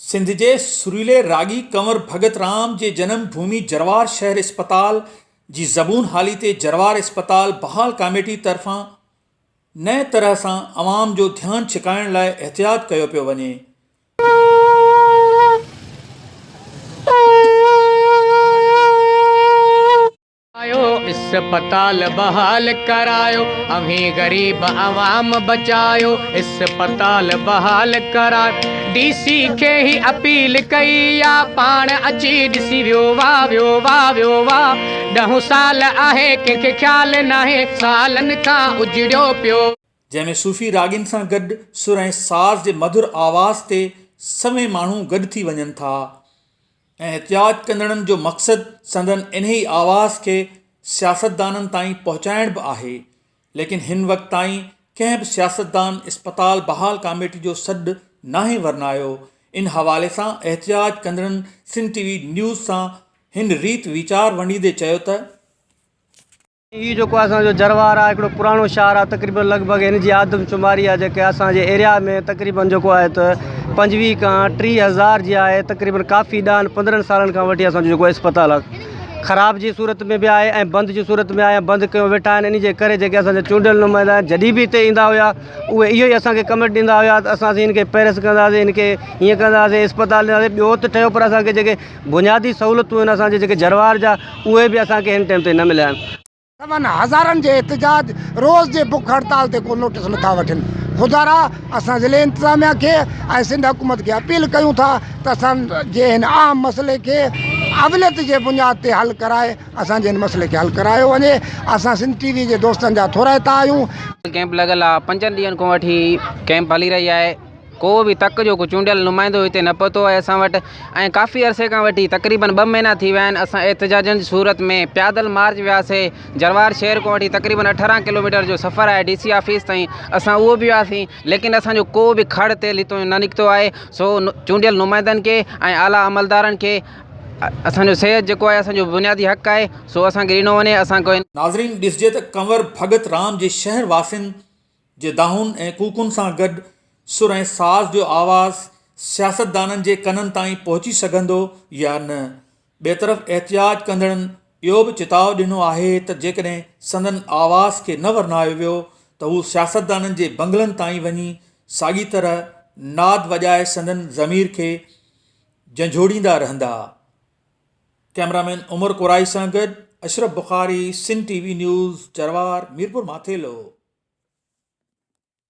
سنڌ جي سريلي راڳي ڪنور ڀڳت رام جي جنم ڀومي جروار شهر اسپتال جي زبون حالي تي جروار اسپتال بحال ڪاميٽي طرفان نئين طرح سان عوام جو ڌيان ڇڪائڻ لاء احتجاج ڪيو پيو وڃي. آيو اسپتال بحال ڪرايو اوهين غريب عوام بچايو اسپتال بحال ڪرايو ڊي سي کي هي اپيل ڪئي آ پاڻ اچي ڏسي ويو وا ويو وا ويو وا ڏهون سال آهي ڪنهن کي خيال ناهي سالن کان اجڙيو پيو. جنهن ۾ صوفي راڳين سان گڏ سر ۽ ساز جي مڌر آواز تي سوين ماڻهو گڏ ٿي وڃن ٿا. ۽ احتجاج ڪندڙن جو مقصد سندن انهي آواز کي سياستدانن تائين پهچائڻ به آهي ليڪن هن وقت تائين ڪنهن به سياستدان اسپتال بحال ڪاميٽي جو سڏ ناهي ورنايو ان حوالي سان احتجاج ڪندڙن سنڌ ٽي وي نيوز سان هن ريت ويچار ونڊيندي چيو ته. هي جيڪو اسان جو جروار آهي هڪڙو پراڻو شهر آهي تقريبن لڳ ڀڳ هن جي آدمشماري آهي جيڪي اسان جي ايريا ۾ تقريبن جيڪو آهي ته 25 کان 30 هزار جي آهي تقريبن ڪافي ڏهن پندرهن سالن کان وٺي اسان جو جيڪو اسپتال آهي خراب جي صورت ۾ به آهي ۽ بند جي صورت ۾ آهي بند ڪيو ويٺا آهن ان جي ڪري جيڪي اسان جا چونڊيل نمائندا آهن جڏهن به هتي ايندا هيا اهي اهو ئي اسان کي ڪمينٽ ڏيندا هيا ته اسان هن کي پيرس ڪنداسين هن کي هيئن ڪنداسين اسپتال ڏينداسين ٻيو ته ٺهيو پر اسان کي جيڪي بنيادي سهولتون آهن اسان جي جيڪي جروار جا اهي به اسان کي هن ٽائيم تائين نه مليا آهن. سون هزارن جي احتجاج روز جي بک هڙتال تي ڪو نوٽس نٿا وٺن خدارا اسان ضلعي انتظاميا کي ۽ سنڌ حڪومت کي اپيل ڪيون ٿا ته اسان جي هن اهم مسئلي کي اوليت جي بنياد تي حل ڪرائي اسان جي هن مسئلي کي حل ڪرايو وڃي اسان سنڌ ٽي وي جي دوستن جا ٿورائتا آهيون. ڪئمپ لڳل آ پنجن ڏينهن کان وٺي ڪئمپ هلي رهي آهي ڪو به تڪ جو ڪو چونڊيل نمائندو هتي نه پهتو آهي اسان وٽ ۽ ڪافي عرصي کان وٺي تقريبن ٻه مهينا ٿي ويا آهن اسان احتجاجن جي صورت ۾ پيادل مارچ وياسي جروار شهر کان وٺي تقريبن اٺارهن ڪلوميٽر جو سفر آهي ڊي سي آفيس تائين اسان اهو به وياسين ليڪن اسانجو ڪو به کڙ تيل هتو نه نڪتو آهي سو چونڊيل نمائندن کي ۽ اعليٰ عملدارن کي اسانجو صحت جيڪو آهي اسانجو بنيادي حق آهي سو اسانکي ڏنو وڃي اسان ڪو ناظرين ڏسجي ته ڪنور ڀڳت رام جي شهر واسين جي دانهن ۽ ڪوڪن سان گڏ سر ۽ ساز جو آواز سياستدانن جي ڪنن تائين پهچي سگهندو يا نه؟ ٻئي طرف احتجاج ڪندڙن اهو به چتاء ڏنو آهي ته جيڪڏهن سندن آواز کي نه ورنايو ويو ته هو سياستدانن جي بنگلن تائين وڃي ساڳي طرح ناد وڄائي سندن ضمير کي جهنجهوڙيندا رهندا. ڪئميرامين عمر ڪورائي سان گڏ Ashraf Bukhari, Sindh T V news, Jarwar, Mirpur Mathelo.